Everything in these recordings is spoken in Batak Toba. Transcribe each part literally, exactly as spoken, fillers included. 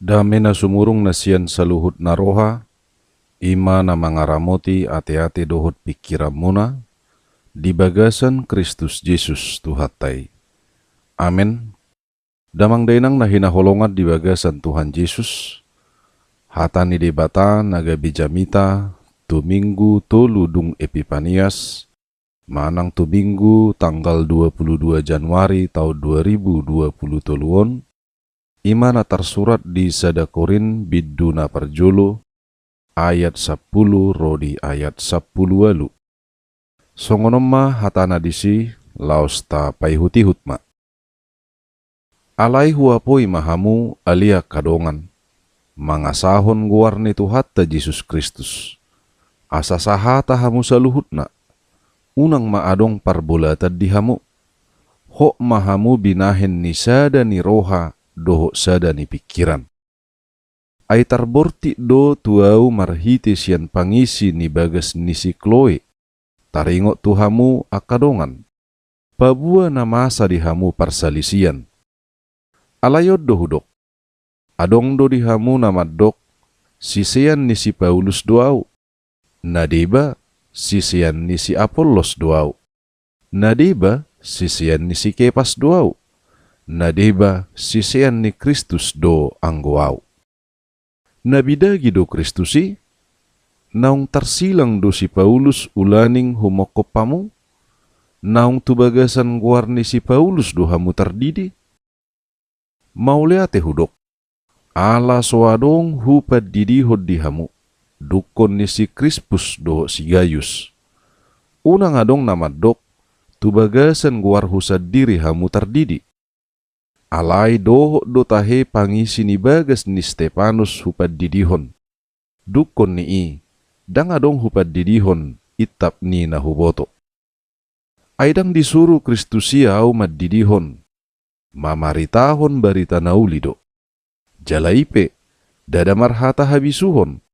Dame na sumurung na sian saluhut na roha, i ma na mangaramoti ateate dohot pingkiranmuna, di bagasan Kristus Jesus Tuhanta i. Amen. Damang dainang na hinaholongan di bagasan Tuhan Jesus, hata ni Debata na gabe jamita tu Minggu tolu dung Epipanias, manang tu Minggu tanggal dua puluh dua Januari taon dua ribu dua puluh tolu on, i ma na tarsurat di Sada Korint bindu na parjolo, ayat sampulu ro di ayat sampulu ualu. Songon on ma hatana disi, laos tapaihutihut ma. Alai huapoi ma hamu ale angka dongan, mangasahon goar ni Tuhanta Jesus Kristus, asa sahata hamu saluhutna, unang ma adong parbolatan di hamu. Hot ma hamu binahen ni sada ni roha dohot sada ni pingkiran. Ai tarbortik do tu ahu marhite sian pangisi ni bagas ni si Kloe, taringot tu hamu angka dongan, paboa na masa di hamu parsalisian. Alai on do hudok, adong do di hamu na mandok, sisean ni si Paulus do ahu, na deba, sisean ni si Apollos do ahu, na deba, sisean ni si Kepas do ahu, na deba, sisean ni Kristus do anggo ahu. Na bidagi do Kristus i? Naung tarsilang do si Paulus ulaning humongkop hamu? Naung tu bagasan goar ni si Paulus do hamu tardidi? Mauliate hudok, ala so adong hupandidihon di hamu, dungkon ni si Krispus dohot si Gayus. Unang adong na mandok, tu bagasan goarhu sandiri hamu tardidi. Alai dohot do tahe pangisi ni bagas ni Stepanus hupandidihon. Dungkon ni i, ndang adong hupandidihon intap ni na huboto. Ai ndang disuru Kristus i ahu mandidihon, mamaritahon barita na uli do. Jala i pe, ndada marhata habisuhon,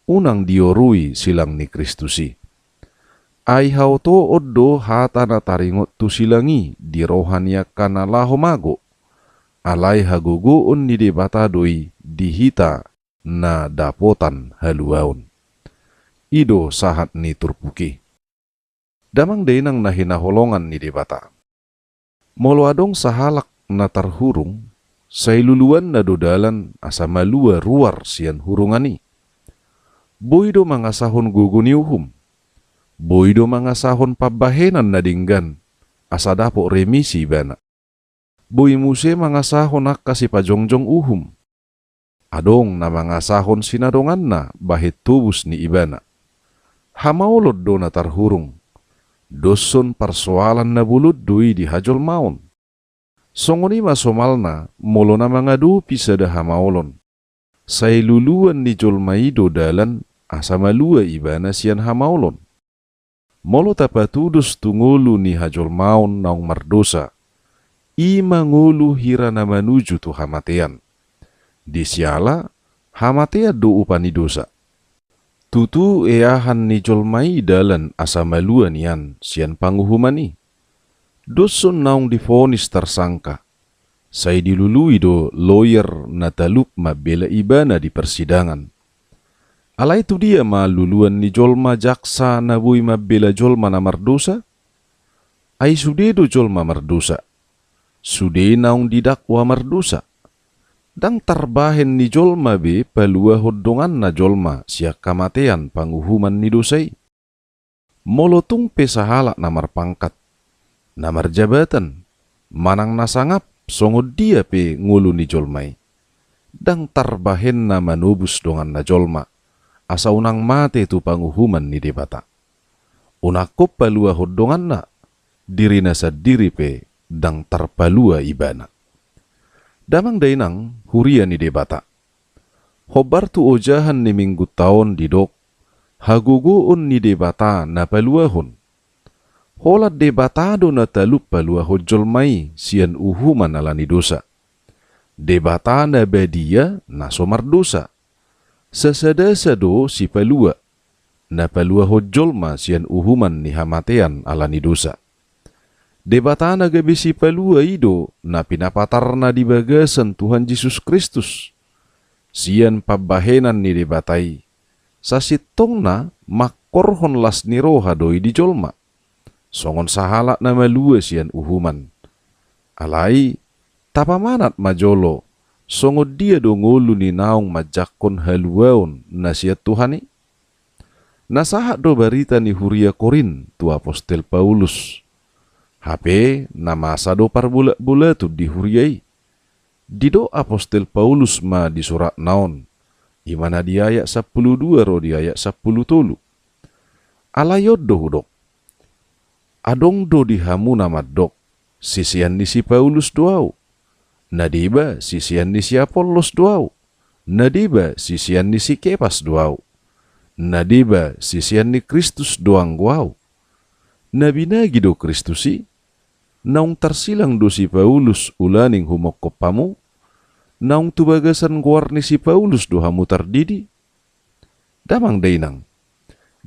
unang diorui silang ni Kristus i. Ai haotoon do hata na taringot tu silang i di roha ni angka na laho mago, alai hagogoon ni Debata do i di hita na dapotan haluaon. I do sahat ni turpuk i. Damang dainang na hinaholongan ni Debata. Molo adong sahalak na tarhurung, sai luluanna do dalan asa malua ruar sian hurungan i. Boi do mangasahon gogo ni uhum. Boi do mangasahon pambahenan na denggan, asa dapot remisi ibana. Boi muse mangasahon angka sipajongjong uhum. Adong na mangasahon sinadonganna bahen tobus ni ibana. Hamaolon do na tarhurung. Doshon parsoalan na bolon do i di hajolmaon. Songon i ma somalna molo na mangadopi sada hamaolon. Sai luluan ni jolma i do dalan asa malua ibana sian hamaolon. Molo tapatudos tu ngolu ni hajolmaon naung mardosa, i ma ngolu hira na manuju tu hamatean. Di siala, hamatean do upa ni dosa. Tutu eahan ni jolma i dalan asa malua nian sian panguhuman i. Doshon naung difonis tarsangka, sai dilului do loyer na talup mambela ibana di parsidangan. Alai tu dia ma luluan ni jolma jaksa na boi mambela jolma na mardosa? Ai sude do jolma mardosa. Sude naung didakwa mardosa. Ndang tarbahen ni jolma be paluahon donganna jolma sian hamatean panguhuman ni dosa i. Molo tung pe sahalak na marpangkat, na marjabatan, manang na sangap songon dia pe ngolu ni jolma i, ndang tarbahenna manobus donganna jolma, asa unang mate tu panguhuman ni Debata. Unang hot paluahon donganna, dirina sandiri pe ndang tarpalua ibana. Damang dainang, huria ni Debata. Hombar tu ojahan ni Minggunta on didok, hagogoon ni Debata na paluahon. Holan Debata do na talup paluahon jolma i sian uhuman ala ni dosa. Debata na badia na so mardosa. Sasadasa do Sipalua, na paluahon jolma sian uhuman ni hamatean ala ni dosa. Debata na gabe Sipalua i do na pinapatarna di bagasan Tuhan Jesus Kristus. sian pambahenan ni Debata i, sasintongna mangkorhon las ni roha do i di jolma, songon sahalak na malua sian uhuman. Alai, tapamanat ma jolo, songon dia do ngolu ni naung manjangkon haluaon na sian Tuhan i? Na sahat do barita ni huria Korint tu apostel Paulus. Hape na masa do parbolatbolatun di huria i. Didok apostel Paulus ma di suratna on, i ma na di ayat sampulu dua ro di ayat sampulu tolu. Alai on do hudok. Adong do di hamu na mandok, sisean ni si Paulus do ahu. Na deba sisean ni si Apollos do ahu. Na deba sisean ni si Kepas do ahu. Na deba sisean ni Kristus do anggo ahu. Na binagi do Kristus i? Naung tarsilang do si Paulus ulaning humongkop hamu? Naung tu bagasan goar ni si Paulus do hamu tardidi? Damang dainang.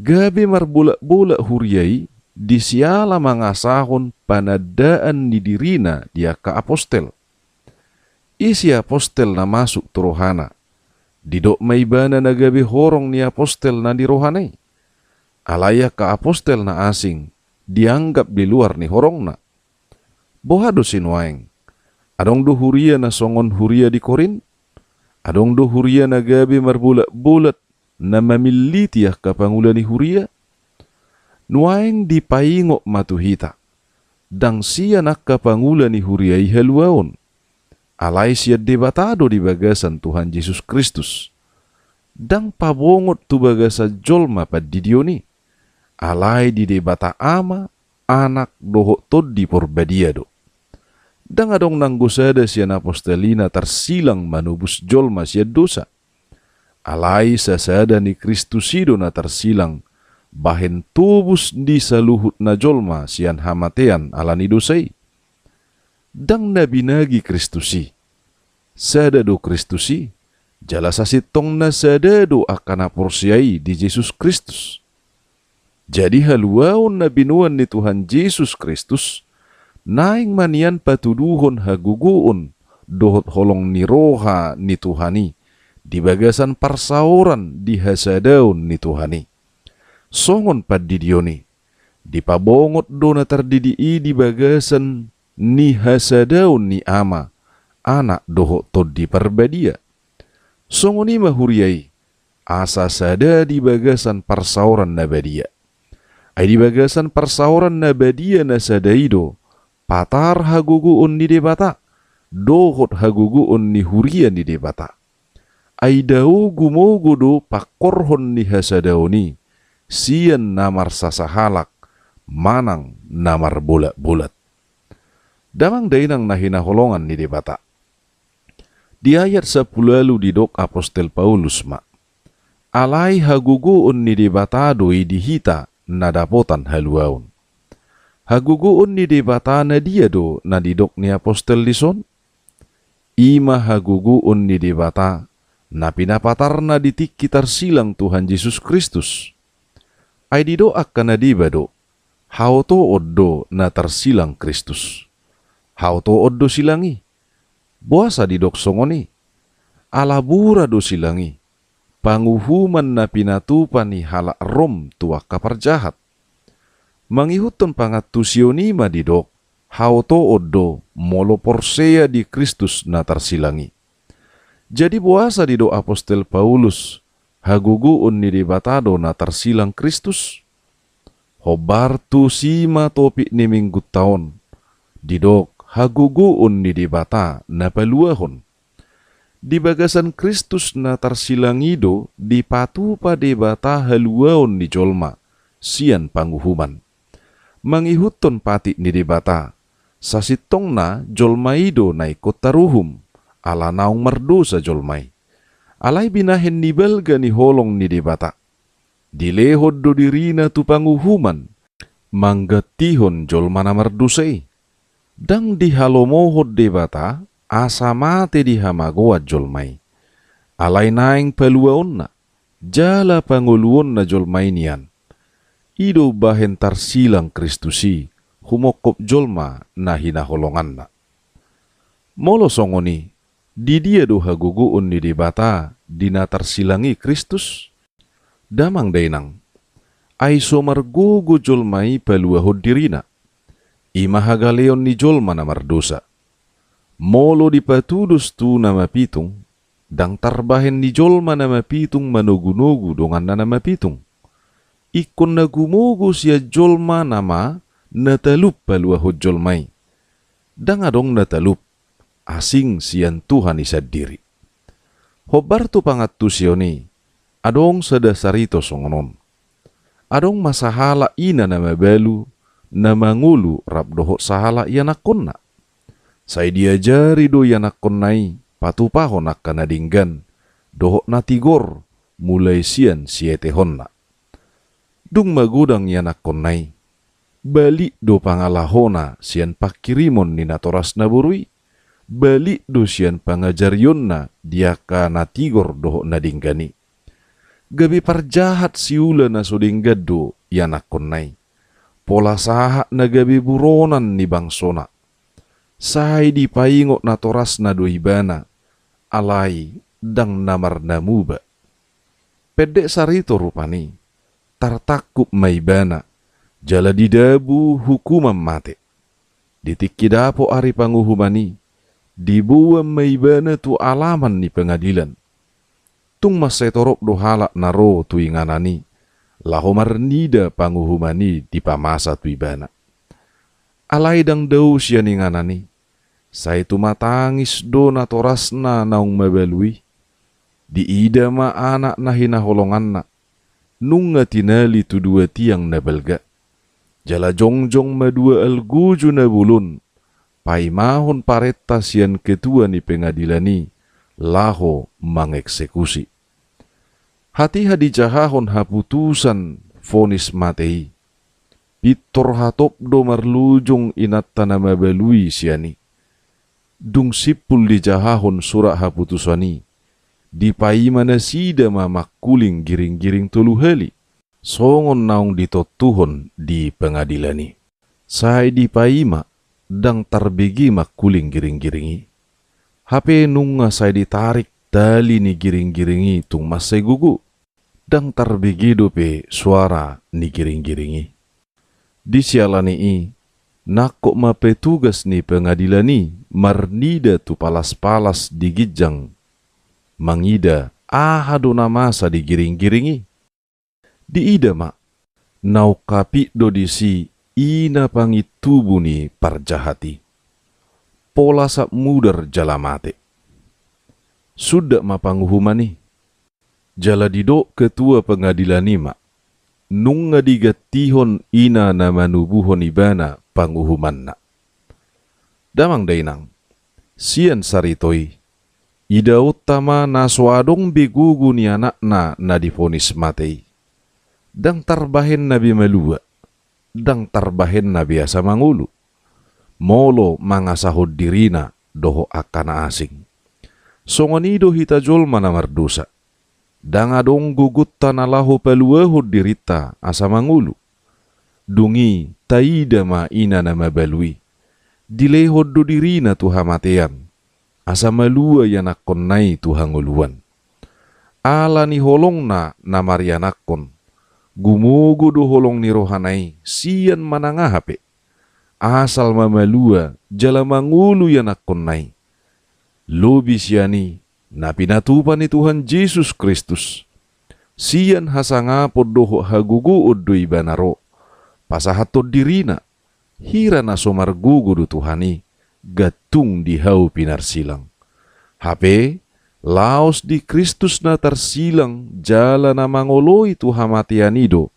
Gabe marbolatbolat huria i, di siala mangasahon panandaan ni dirina di angka apostel. I si apostel na masuk tu rohana. Didok ma ibana na gabe horong ni apostel na di rohana i. Alai angka apostel na asing, dianggap di luar ni horongna. Boha do sinuaeng? Adong do huria na songon huria di Korint? Adong do huria na gabe marbolatbolat na mamilliti angka pangula ni huria? Nuaeng dipaingot ma tu hita. Ndang sian angka pangula ni huria i haluaon. Alai sian Debata do di bagasan Tuhan Jesus Kristus. Ndang pabongot tu bagasan jolma pandidion i. Alai di Debata Ama, Anak dohot Tondi Porbadia do. Ndang adong nanggo sada sian apostel i na tarsilang manobus jolma sian dosa. Alai sasada ni Kristus i do na tarsilang, bahen tobus ni saluhut na jolma sian hamatean ala ni dosa i. Ndang na binagi Kristus i. Sada do Kristus i, jala sasintongna sada do angka na porsea i di Jesus Kristus. Jadi haluaon na binoan ni Tuhan Jesus Kristus, naeng ma nian patuduhon hagogoon dohot holong ni roha ni Tuhan i, di bagasan parsaoran di hasadaon ni Tuhan i. Songon pandidion i, dipabongot do na tardidi i di bagasan ni hasadaon ni Ama, Anak dohot Tondi Parbadia. Songon i ma huria i, asa sada di bagasan parsaoran na badia. Ai di bagasan parsaoran na badia na sada i do, patar hagogoon ni Debata, dohot hagogoon ni huria ni Debata. Ai dao gumogo do pangkorhon ni hasadaon i, sian na marsasahalak, manang na marbolatbolat. Damang dainang na hinaholongan ni Debata. Di ayat sampulu ualu didok apostel Paulus ma. Alai hagogoon ni Debata do i di hita na dapotan haluaon. Hagogoon ni Debata na dia do na didok ni apostel dison? I ma hagogoon ni Debata, na pinapatarna di tingki tarsilang Tuhan Jesus Kristus. Ai didok angka na deba do, haotoon do na tarsilang Kristus. Haotoon do silang i. Boasa didok songon i? Ala bura do silang i. Panguhuman na pinatupa ni halak Rom tu angka parjahat. Mangihuthon pangantusion i ma didok, haotoon do molo porsea di Kristus na tarsilang i. Jadi boasa didok apostel Paulus, hagogoon ni Debata do na tarsilang Kristus? Hombar tusi ma topik ni minggunta on, didok hagogoon ni Debata na paluahon. Di bagasan Kristus na tarsilang i do dipatupa Debata haluaon ni jolma, sian panguhuman. Mangihuthon patik ni Debata, sasintongna jolma i do na ingkon taruhum, ala naung mardosa jolma i. Alai binahen ni balga ni holong ni Debata. Dilehon do dirina tu panguhuman, manggantihon jolma na mardosa i. Ndang dihalomohon Debata, asa mate di hamagoan jolma i. Alai naeng paluaonna, jala pangoluonna jolma i nian. I do bahen tarsilang Kristus i, humongkop jolma na hinaholonganna. Molo songon i, Di dia do hagogoon ni Debata di na tarsilang i Kristus? Damang dainang, ai so margogo jolma i paluahon dirina. I ma hagaleon ni jolma na mardosa. Molo dipatudos tu na mapitung, ndang tarbahen ni jolma na mapitung manogunogu donganna na mapitung. Ingkon na gumogo sian jolma nama na talup paluahon jolma i. Ndang adong na talup, asing sian Tuhan i sandiri. Hombar tu pangantusion i, adong sada sarito songon on. Adong ma sahalak ina na mabalu, na mangolu rap dohot sahalak ianakkonna. Sai diajari do ianakkonna i patupahon angka na denggan dohot na tigor mulai sian sietehonna. Dung magodang ianakkonna i, balik do pangalahona sian pangkirimon ni natorasna boru i, balik do sian pangajarionna di angka na tigor dohot na denggan i. Gabe parjahat siula na so denggan do ianakkonna i. Pola sahat na gabe buronan ni bangsona. Sai dipaingot natorasna do ibana, alai ndang na marnamuba. Pendek sarito rupani, tartangkup ma ibana, jala didabu hukuman mate. Di tingki dapot ari panguhuman i, diboan ma ibana tu alaman ni pengadilan. Tung mansai torop do halak na ro tu inganan i, laho marnida panguhuman i dipamasa tu ibana. Alai ndang dao sian inganan i, sai tumatangis do natorasna naung mabalu i. Diida ma anak na hinaholonganna, nunga tinali tu dua tiang na balga. Jala jongjong ma dua algojo na bolon, paimahon parenta sian ketua ni pengadilan i, laho mangeksekusi. Hatiha dijahahon haputusan vonis mate i. Pintor hatop do marlojong inanta na mabalu i sian i. Dung simpul dijahahon surat haputusan i, dipaima nasida ma mangkuling giringgiring tolu hali, songon naung ditontuhon di pengadilan i. Sai dipaima, ndang tarbege mangkuling giringgiring i. Hape nunga sai ditarik tali ni giringgiring i tung mansai gogo. Ndang tarbege dope suara ni giringgiring i. Di siala ni i, nangkok ma petugas ni pengadilan i marnida tu palaspalas di ginjang, mangida aha do na masa di giringgiring i. Diida ma, naung kapit do disi ina pangintubu ni parjahat i. Pola sap mudar jala mate. Sundat ma panguhuman i. Jala didok ketua pengadilan i ma, nunga digantihon ina na manubuhon ibana panguhumanna. Damang dainang, sian sarito i, idaonta ma na so adong be gogo ni anakna na divonis mate i. Ndang tarbahenna be malua, ndang tarbahenna be asa mangolu. Molo mangasahon dirina dohot angka na asing. Songon i do hita jolma na mardosa. Ndang adong gogonta na laho paluahon dirinta asa mangolu. Dung i taida ma ina na mabalu i. Dilehon do dirina tu hamatean, asa malua ianakkonna i tu hangoluan. Ala ni holongna na marianakkon, gumogo do holong ni rohana i sian manang aha pe. Asal ma malua jala mangolu ianakkonna i. Lobi sian i, na pinatupa ni Tuhan Jesus Kristus. Sian hasangapon dohot hagogoon do ibana ro, pasahathon dirina, hira na so margogo do Tuhan i, gantung di hau pinarsilang. Hape, laos di Kristus na tarsilang jala na mangoloi tu hamatean i do,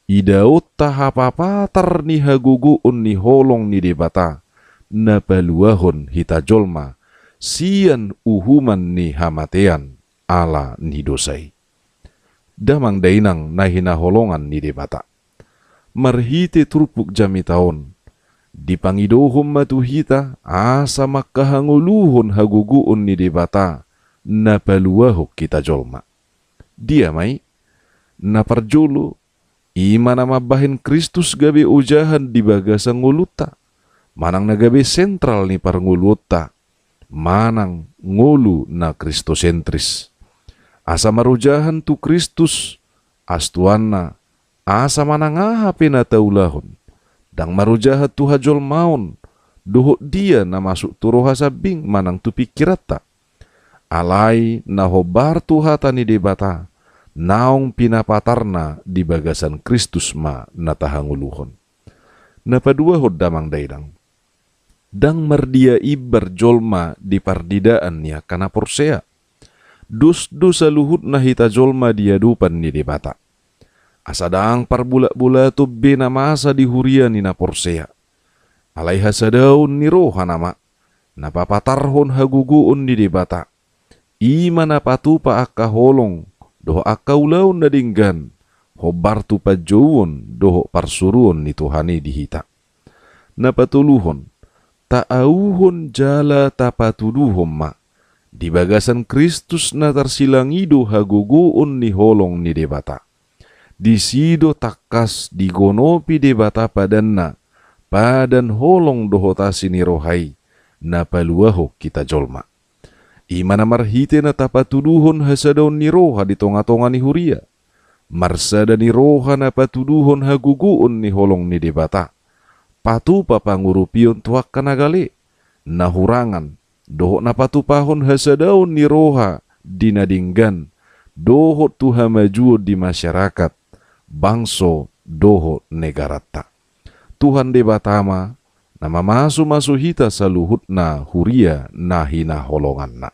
idaonta hapapatar ni hagogoon ni holong ni Debata, na paluahon hita jolma, sian uhuman ni hamatean ala ni dosa i. Damang dainang na hinaholongan ni Debata. Marhite turpuk jamita on, dipangidohon ma tu hita asa mangkahangoluhon hagogoon ni Debata, na paluahon hita jolma. Dia ma i, na parjolo, i ma na mambahen Kristus gabe ojahan di bagasan ngolunta, manang na gabe sentral ni parngoluonta, manang ngolu na kristosentris. Asa marojahan tu Kristus, astuanna, asa manang aha pe na taulahon, ndang marojahan tu hajolmaon, dohot dia na masuk tu roha sambing manang tu pingkiranta. Alai na hombar tu hata ni Debata, naung pinapatarna di bagasan Kristus ma na tahangoluhon. Na paduahon damang dainang. Ndang mardia imbar jolma di pardidaan ni angka na porsea. Dos do saluhutna hita jolma di adopan ni Debata. Asa ndang parbulakbulaton be na masa di huria ni na porsea. Alai hasadaon ni roha nama, na papatarhon hagogoon ni Debata. I ma na patupa angka holong, dohot angka ulaon na denggan, hombar tu panjouon, dohot parsuruon ni Tuhan i di hita. Na patoluhon, taauhon jala tapatuduhon ma, di bagasan Kristus na tarsilang i do hagogoon ni holong ni Debata. Disi do tangkas digonopi Debata padanna, padan holong dohot asi ni roha i, na paluahon hita jolma. I ma na marhite na tapatuduhon hasadaon ni roha di tongatonga ni huria. Marsada ni roha na patuduhon hagogoon ni holong ni Debata. Patupa pangurupion tu angka na gale, na hurangan, dohot na patupahon hasadaon ni roha di na denggan, dohot tu hamajuon di masyarakat, bangso dohot negaranta. Tuhan Debata ma, na mamasumasu hita saluhutna huria na hinaholonganna.